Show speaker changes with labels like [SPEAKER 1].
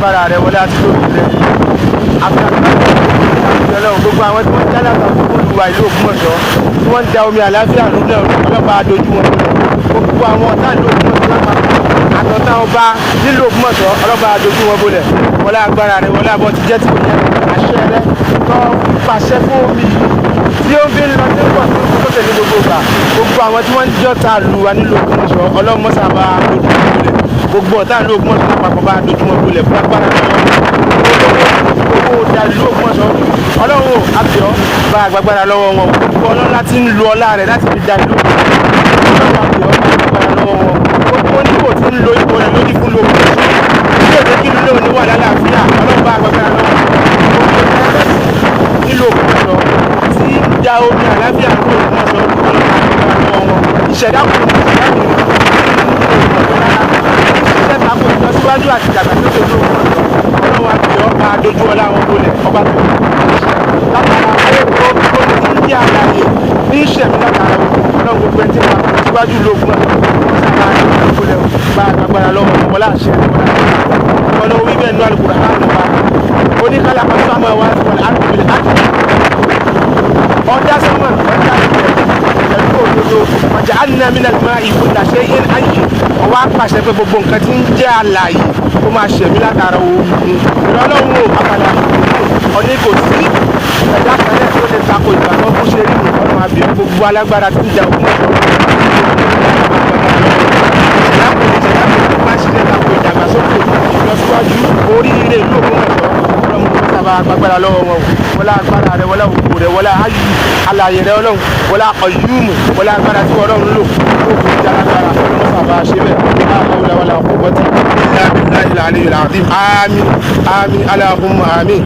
[SPEAKER 1] Agbára rẹ, wọlé àti tóbi rẹ, àfi àgbàdo. Gbogbo àwọn tí wọ́n jálá kan fún olùwà ìlú Ògbómọ̀ṣọ́, tí wọ́n ń da omi àlàáfíà rú náà, ọlọ́pàá dojú wọn lọ. Gbogbo àwọn ọ̀tá ìlú Ògbómọ̀ṣọ́ lápapọ̀, àtọ̀tá ọba nílùú Ògbómọ̀ṣọ́, ọlọ́pàá dojú wọn bolẹ̀. Wọlé agbára rẹ, wọlé àbọ̀ ti jẹ́ tí kò jẹ́ àṣẹ rẹ tó pàṣẹ fún omi yìí tí ó fi ń lọ sí pọ̀ tó ń sókè ní gbogbo ìgbà. Gbogbo àwọn tí wọ́n ń jọ́ta lu wa nílùú Ògbómọ̀ṣọ́, ọlọ́mọ́sà bá dojú wọn bolẹ̀. Gbogbo ọ̀tá ìlú Ògbómọ̀ṣọ́ lápapọ̀, bá dojú wọn bolẹ̀ fún agbára lọ́wọ́ owó da ìlú Ògbómọ̀ṣọ́. Ọlọ́run àbíọ́, bá agbára lọ́wọ́ wọn. Gbogbo ọlọ́lá tí ń lo ọlá rẹ̀ láti fi da ìlú Ògbómọ̀ṣọ́, ọlọ́run àbíọ́, bá agbára lọ́wọ́ wọn. Gbogbo oníwò tí ń lo ipò rẹ̀ lórí fún Ògbómọ̀ṣọ́, tí yóò jẹ́ kí ìlú náà ní wà lálàáfíà, ọlọ́run bá agbára lọ́wọ́ wọn. Gbogbo nílùú Ògbómọ̀ṣọ́ tí ń da omi àlàáfíà kúrò Ògbómọ̀ṣọ́, ọlọ́run bá agbára lọ́wọ́ wọn. Ìṣẹ̀dá kò ní ìṣẹ̀dá kò ní ṣiṣẹ́ tako ìlọsíwájú àti ìdàgbàsókè ìlú Ògbómọ̀ṣọ́, ọlọ́run àbíọ́, bá dojú ọlá wọn bolẹ̀. Ọba tó látara pé ó ti ń jẹ́ àlàyé ní ìṣẹ̀mí látara ọlọ́run, gbogbo ẹni tí wọ́n síwájú ìlú Ògbómọ̀ṣọ́, wọ́n sábà dojú bolẹ̀, bá agbára lọ́wọ́ wọn. Wọlé àṣẹ wọn lọ́wọ́ wíbẹ̀ nínú Al-Qur'an wa, oníkálá kan sámọ̀ wá wọlé àdúgbò àti ọjà sọmọ ọjà pẹ̀lú òdodo ọjà anna minal ma'i kulla shay'in hayy. Ọwọ́ apàṣẹ pé gbogbo nǹkan tí ń jẹ́ àlàyé ó máa ṣẹ̀mí látara omi. Ìrọ̀lọ́run ò àpàlà ọ̀ní, kò sí ẹ̀dá kan náà tó lè tako ìgbàgbọ́ bó ṣe rí. Ọ̀nà àbí gbogbo alágbára tí ń ja Ògbómọ̀ṣọ́, ìṣẹ̀dá kò ní ìṣẹ̀dá kò ní má ṣiṣẹ́ tako ìdàgbàsókè, ìlọsíwájú, oríire ìlú Ògbómọ̀ṣọ́, ọlọ́run kò sábà gbàgbára lọ́wọ́ wọn o. Wọlé agbára rẹ, wọlé òkú rẹ, wọlé ayù alàyè rẹ ọlọ́run, wọlé ọ̀yùmù, wọlé agbára tí ọlọ́run lò ó fi jálágbára, ọlọ́run sábà ṣe bẹ́ẹ̀. La hawla wala quwwata illa billahi al-aliyyil azim. Àmín, àmín, allahumma àmín.